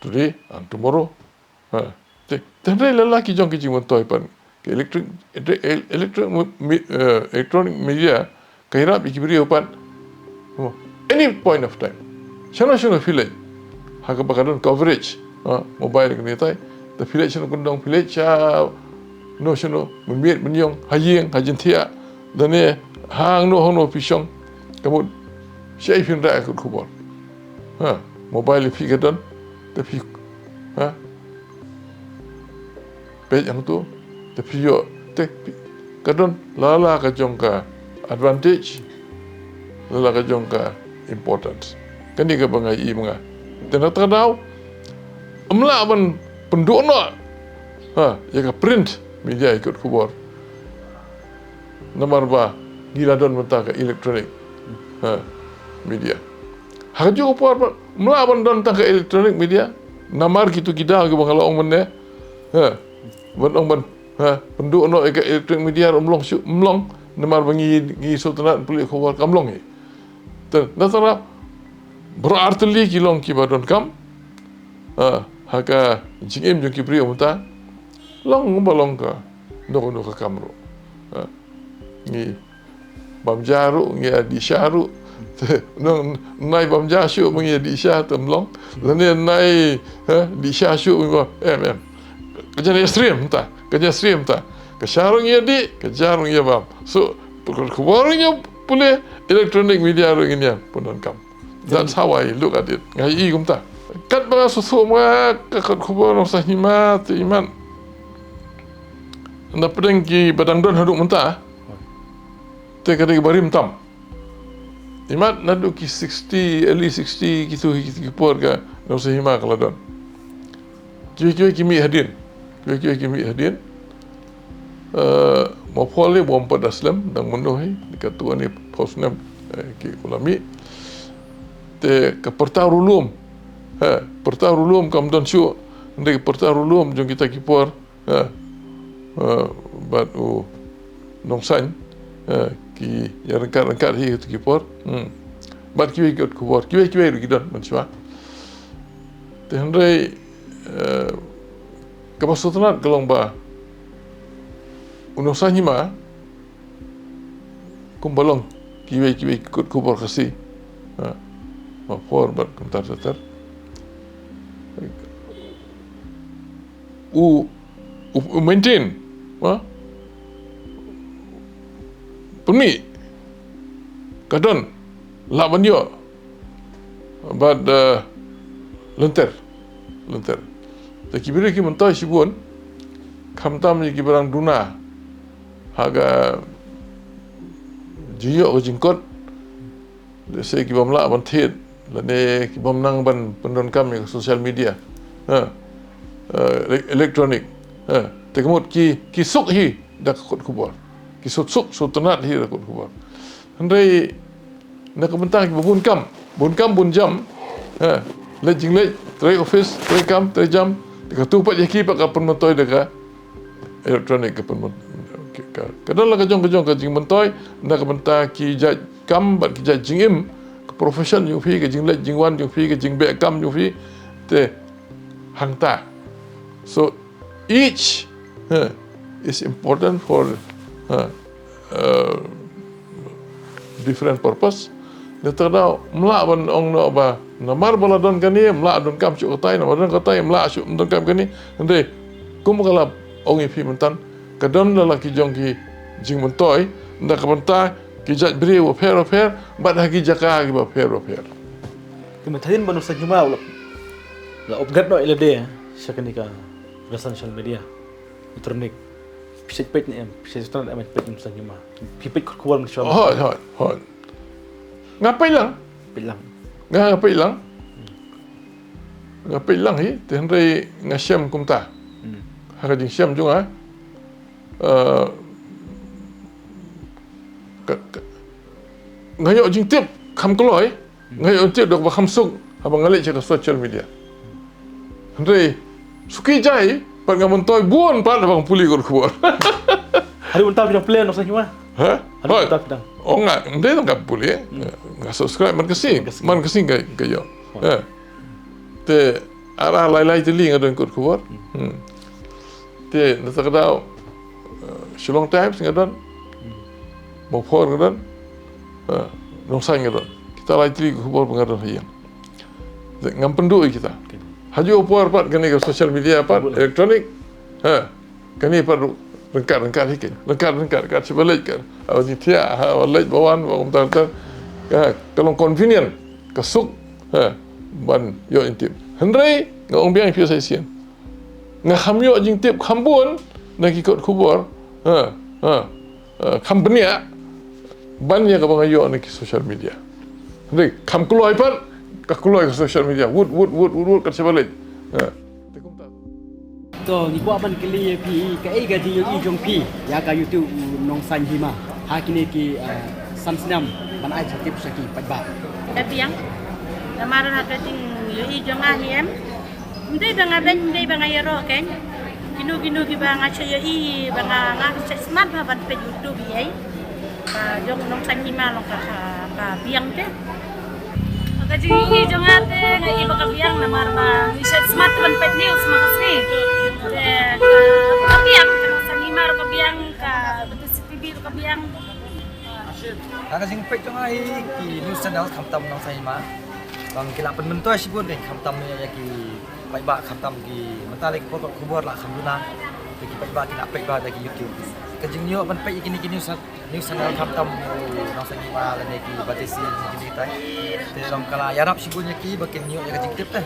today and tomorrow. Ha. Te, te hynrei lada ki jong ki jingmyntoi pat, ki electric, electric, electric, mi-, eh, electronic media, ka ïarap ïa ki briew pat. Oh, any point of time. Shano shano phi leit, ha kaba ka don coverage, ha, mobile kane tai. Te phi leit shano kyndong, phi leit shano shano, mynmiet mynïong, ha ïing, ha jingthiah, lane hangno hangno phi shong. Ka mut shaei phin rah ïa kot khubor. Ha, mobile phi ka don, te phi, ha, peit hangto, te phi ïoh, te phi, ka don la la ka jong ka advantage, la la ka jong ka importance. Kane kaba nga ïohi ma nga. Te na kata ka daw, ym lah ban pynduh noh, ha, ïa ka print media, ïa kot khubor. Namar ba ngi la don mynta ka electronic, ha, media. Ha kajuh ka por pat ym lah ban don tang ka electronic media. Namar kito ki daw kiba nga la ong mynne, ha, ban ong ban, ha, pynduh noh ïa ka electronic media ruh ym long shuh, ym long. Namar ba ngi, ngi sngewtynnat pule khubor, kam long hi. Te na kata ka daw baroh artylli ki long kiba donkam, ha, ha ka jingim jong ki briew mynta. Long ba long kano kano ka kam ruh. Ha. Ngi bam ja ruh, ngi ïa dih sha ruh. Te nang nai bam ja shuh ba ngi ïa dih sha te ym long. Lane nai, ha, dih sha shuh ba ngi bam, em, em. Ka jan ïa stream ta, ka jan ïa stream ta. Ka sha ruh ngi ïa dih, ka ja ruh ngi ïa bam. So, kot khubor ruh ngi ïa pule, electronic media ruh ngin ïa pyndonkam. That's how I look at it. Nga ïohi kumta. Katba nga sngewthuh ma nga, ka kot khubor Nongsan Hima te imat, na pdeng kiba dang don haduh mynta, te ka dei kaba rim tam. Imat naduh ki sixty, early sixty, kito, kito ki por ka Nongsan Hima ka la don. Kiwei kiwei ki mih hadien. Kiwei kiwei ki mih hadien. Eh, ma pol hi bym pat da slem, dang mynno hi, katto katne phew snem, eh, ki, u la mih. Te ka pyrta ruh lum. Ha, pyrta ruh lum kam don shuh. Hynrei ka pyrta ruh lum jong kita ki por, ha, eh, bad u Nongsan, eh, ki ïa ryngkat ryngkat hi kito ki por. Hmm. Bad kiwei ki kot khubor, kiwei kiwei ruh ki don mynshuwa. Te hynrei, eh, kaba sngewtynnat ka long ba u Nongsan Hima, kumba long kiwei kiwei ki kot khubor Khasi, ha, ma pol bad kumta ter ter, u, u, u maintain, ha, pynmih, ka don, lah ban ïoh. Bad, eh, lynter. Lynter. Te ki briew ki myntoi shibun, khamtam ïa kiba dang duna ha ka jingïoh ka jingkot. Lehse ki bym lah ban thied, lane ki bym nang ban pyndonkam ïa ka social media, ha, eh, ele-, electronic, ha. Te ka mut ki, ki suk hi da ka kot khubor. Ki suk, suk, sngewtynnat hi da ka kot khubor. Hynrei na ka bynta kiba bun kam, bun kam bun jam, ha, leit jingleit, trei office, trei kam, trei jam, te katto pat ïa ki pat ka pynmyntoi da ka electronic, ka pynmyntoi, ka, ka, ka don la ka jong ka jong ka jingmyntoi na ka bynta ki jait kam bad ki jait jingim, ka profession jong phi, ka jingleit jingwan jong phi, ka jingbeh kam jong phi, te hangta. So each, eh, is important for, eh, eh, different purpose. Te kata ka daw ym lah ban ong noh ba namar ba la don kane ym lah donkam shuh katai, namar don katai ym lah shuh donkam kane. Hynrei kum ka la ong ïa phi mynta, ka don la la ki jong ki jingmyntoi na ka bynta ki jait briew bapher bapher bad ha ki jaka kiba pher bapher. Te mynta hadien ba u Nongsan Hima u la, la upgrade noh ïa lade sha kane ka, ka social media, electronic. Phi peit ne em, phi sngewthuh ne em, peit Nongsan Hima. Phi peit khubor mynshwa. Hooid, hooid, hooid. Nga peit lang. Peit lang. Nga, nga peit lang. Nga peit lang hi, te hynrei nga shem kumta. Ha ka jingshem jong nga. eh, ka, ka, nga ïoh jingtip kham kloi, nga ïoh jingtip da kaba kham suk haba nga leit sha ka social media. Hynrei suki jai pat nga myntoi bun pat haba nga pule kot khubor. Haduh mynta phi dang pule Nongsan Hima? Ha? Haduh mynta phi dang? Oh, nga, hynrei nga pule. Nga subscribe man ka sngi. Man ka sngi nga ïoh. Te ar ar lai lai tylli nga don kot khubor. Te na kata ka daw, eh, Shillong Times nga don. Mawphor nga don. Eh, Nongsan nga don. Kita lai tylli kot khubor ba nga don ha ïing. Te ngam pynduh ïa kita. Ha ju por pat kane ka social media pat, electronic. Ha. Kane pat ruh ryngkat ryngkat hi keiñ. Ryngkat ryngkat kat sha ba leit kat. Haba jingthiah, haba leit ba wan, ba kumta kumta. Ka long convenient, ka suk. Ha. Ban ïoh jingtip. Hynrei nga ong biang ïa phi sa shisien. Nga kham ïoh jingtip kham bun na ki kot khubor. Ha. Ha. Kham bniah ban ïa kaba nga ïoh na ki social media. Hynrei kham kloi pat, ka kloi ka social media. Wut wut wut wut wut kat sha ba leit. Ha. To, ngi kwah ban kylli ïa phi kaei ka jingïohi jong phi ïa ka YouTube u Nongsan Hima ha kine ki, eh, san snem ban ai jingtip sha ki paidbah. Ka biang, namar ha ka jingïohi jong nga hi em. Ym dei ba nga beiñ, ym dei ba nga ïaroh keiñ. Kino kino kiba nga shu ïohi ba nga, nga shu smat bha ban peit YouTube hi ei. Ka jong u Nongsan Hima long ka, ka, ka biang te. Ka jingïohi jong nga te nga i ba ka biang namar ba ngi shu smat ban peit news ma ka sngi. Te ka, ka biang, ka Nongsan Hima ruh ka biang, ka Batesi TV ruh ka biang. Ha ka jingpeit jong nga hi ki news channel khamtam Nongsan Hima. Tang ki la pynmyntoi shibun keiñ khamtam ïa ki paidbah khamtam ki mynta lei ki por khubor la kham duna. Te ki paidbah ki la peit bha da ki YouTube. Ka jingïoh ban peit ïa kine ki news news channel khamtam u Nongsan Hima lane ki Batesi ki jingtip. Te long ka la ïarap shibun ïa ki ba kin ïoh ïa ka jingtip te.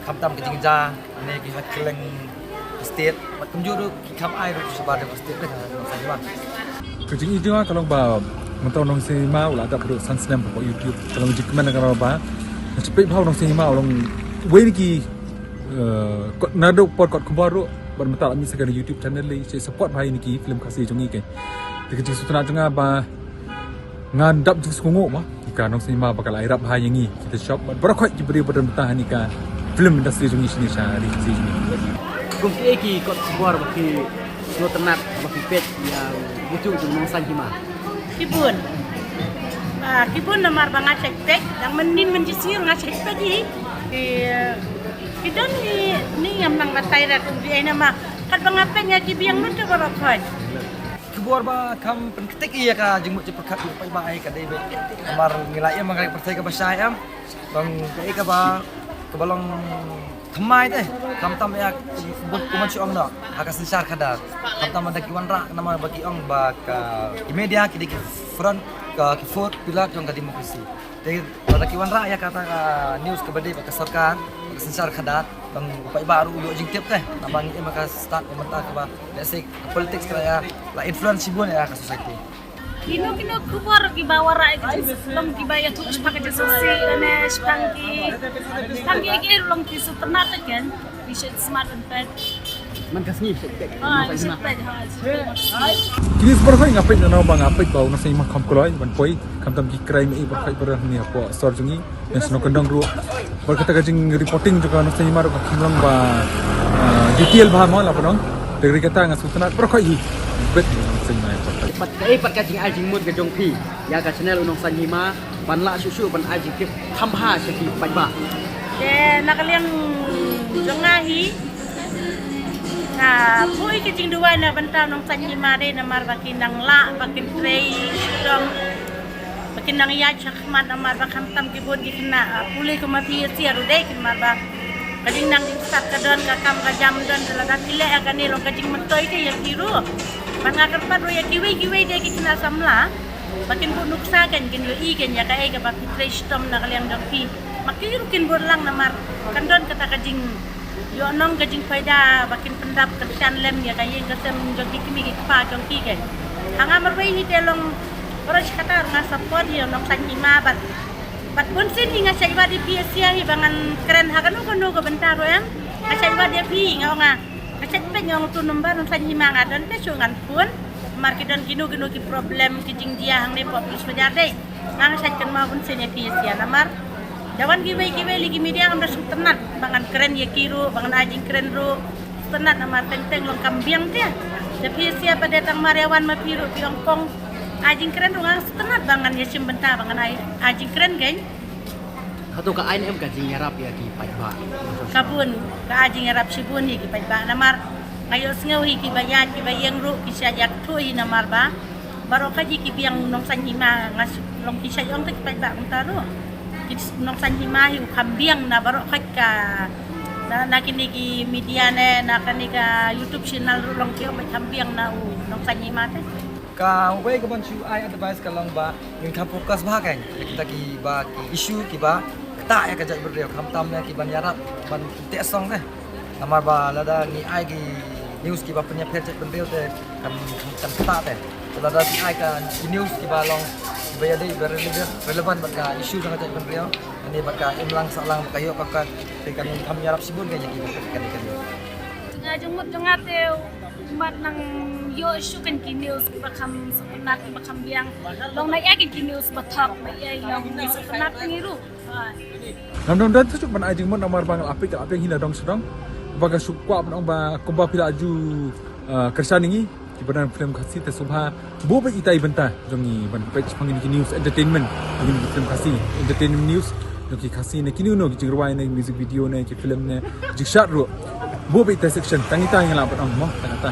Khamtam ka jingjia ne ki ha kylleng state bad kumjuh ruh ki kham ai ruh shabar jong ka state te ka Nongsan Hima. Ka jingïohi jong nga ka long ba mynta u Nongsan Hima u la dap haduh san snem hapoh YouTube. Ka long jingkmen na ka daw ba nga shu peit bha u Nongsan Hima u long uwei na ki, eh, kot, naduh por kot khubor ruh bad mynta la mih sa ka YouTube channel lei, shu support bha ïa kine ki film Khasi jong ngi keiñ. Te ka jingsngewtynnat jong nga ba ngan dap jingsngewnguh ma ïa ka Nongsan Hima ba ka la ïarap bha ïa ngi kita shop bad baroh khoit ki briew ba don bynta ha kane ka film industry jong ngi shane sha ri Khasi jong ngi. Kum kiei ki kot khubor ba phi sngewtynnat ba phi peit ïa u YouTube jong u Nongsan Hima? Ki bun. Ah, ki bun namar ba nga shait peit, dang mynnin mynjur nga shait peit hi. Ki, ki don hi, ni ngam nang batai ra kum kiei namar katba nga peit nga ki biang mynta baroh khoit. Khubor ba kham pynktik ïa ka jingmut jingpyrkhat u paidbah ai ka dei beit. Namar ngi la im ha ka pyrthei kaba shai em. Bang kaei kaba kaba long thymmai te. Khamtam ïa bun kumne shu ong noh ha ka synshar khadar. Khamtam da ki wanrah namar ba ki ong ba ka ki media ki dei ki front, ka ki fourth pillar jong ka democracy. Te lada ki wanrah ïa kata ka news kaba dei bad ka sorkar, ka synshar khadar, bad u paidbah ruh u ïoh jingtip te. Namar ngi im ha ka stad ba mynta kaba lehse ka politics ka la ïa la influence shibun ïa ka society. Kino kino khubor kiba wanrah ïa ka jingsuk, long kiba ïathuh shaphang ka jingsuk, ne shaphang ki, shaphang ki, ki ruh long ki sngewtynnat te keiñ. Phi shu smat ban peit. Man ka sngi phi shu peit. Ah, phi shu peit, ha, shu peit. Kine baroh khoit nga peit, na ba nga peit ba u Nongsan Hima kham kloi ban poi, khamtam ki crime ei baroh khoit ba don hangne hapoh sor jong ngi, na shnong Kyndong ruh. Bad kata ka jingreporting jong ka Nongsan Hima ruh ka kham long ba, ah, detail bha mo la pynong. Te kata nga sngewtynnat baroh khoit hi. Bad Nongsan Hima. Pat kaei pat ka jingai jingmut ka jong phi ïa ka channel u Nongsan Hima ban lah shuh shuh ban ai jingtip kham bha sha ki paidbah. Te na ka liang jong nga hi, nga buh ïa ka jingduwai na bynta u Nongsan Hima de namar ba kin nang lah ba kin trei shitom, ba kin nang ïaid shakhmat namar ba khamtam ki bun ki khynnah, ah, pule kum ma phi ïa sir u dei kin namar ba ka jingnang jingstad ka don, ka kam ka jam don, te lada phi leh ïa kane long ka jingmyntoi te ïa phi ruh. Bad nga kyrpad ruh ïa kiwei kiwei de ki khynnah samla ba kin buh nuksa, kan kin ïohi kan ïa kaei kaba phi trei shitom na ka liang jong phi. Ma ki ruh kin bud lang namar kan don kata ka jing, Ïoh nong ka jingfaida ba kin pyndap kyrshan lem ïa ka ïing ka sem jong ki kmie ki kpa jong ki. Ka ha nga marwei hi te long, baroh shi katta nga support ïa u Nongsaiñ Hima bad, bad bunsien hi nga shait wad ïa phi ïa sha hi ba ngan kren ha kano kano ka bynta ruh em. Nga shait wad ïa phi, nga ong nga, nga shait peit, nga ong tu number u Nongsaiñ Hima, nga don te shu ngan phone. Mar ki don kino kino ki problem ki jingjia hangne hapoh Police Bazar de. Nga nga shait kynmaw bunsien ïa phi ïa sha, namar da wan kiwei kiwei lei ki media ngam da sngewtynnat ba ngan kren ïa ki ruh, ba ngan ai jingkren ruh. Sngewtynnat namar teng teng long kam biang te. Da phi ïa sha pat de tang mar ïa wan ma phi ruh phi ong kong ai jingkren ruh, nga sngewtynnat ba ngan ïa shim bynta ba ngan ai, ai jingkren kein. Hato ka ai ne em ka jingïarap ïa ki paidbah? Ka bun, ka ai jingïarap shibun ïa ki paidbah namar nga ïohsngew hi kiba ïaid kiba ïeng ruh ki shait ïathuh hi namar ba baroh kawei ki biang u Nongsaiñ Hima, nga s-, long ki shait ong te ki paidbah kumta ruh. Ki s-, u Nongsaiñ Hima hi u kham biang na baroh kawei ka, na, na kine ki media ne, na kane ka YouTube channel ruh long ki ong ba kham biang na u Nongsaiñ Hima te. Kawei kaban shu ai advice ka long ba ngin kham focus bha kein ïa kita kiba ki issue kiba ktah ïa ka jaitbynriew, khamtam ne kiban ïarap ban teh song te. Namar ba lada ngi ai ki news kiba pynïapher jaitbynriew te kan, kan ktah te. Te lada ngi ai ka ki news kiba long, kiba ïadei, kiba relevant, relevant bad ka issue jong ka jaitbynriew, ani bad ka imlang sahlang bad ka ïoh ka kat, te kan kham ïarap shibun kein ïa kiba kan, kan, kan. Nga jingmut jong nga te, mat nang ïoh shuh kein ki news kiba kham sngewtynnat kiba kham biang. Long na ïa kein ki news ba thok, na ïa long sngewtynnat ngi ruh. Ngam don don shuh ban ai jingmut namar ba nga la peit ka la peit hi na dong sha dong. Ba ka shu kwah ban ong ba kumba phi la ju, ah, kyrshan ïa ngi kiba don film Khasi te sngewbha buh beit ita i bynta jong ngi ban peit shaphang kine ki news entertainment, kine ki film Khasi entertainment news jong ki Khasi ne kino kino ki jingrwai ne music video ne ki film ne jingshad ruh. Buh beit ita section, tang ita ngi lah ban ong mo, tang ita.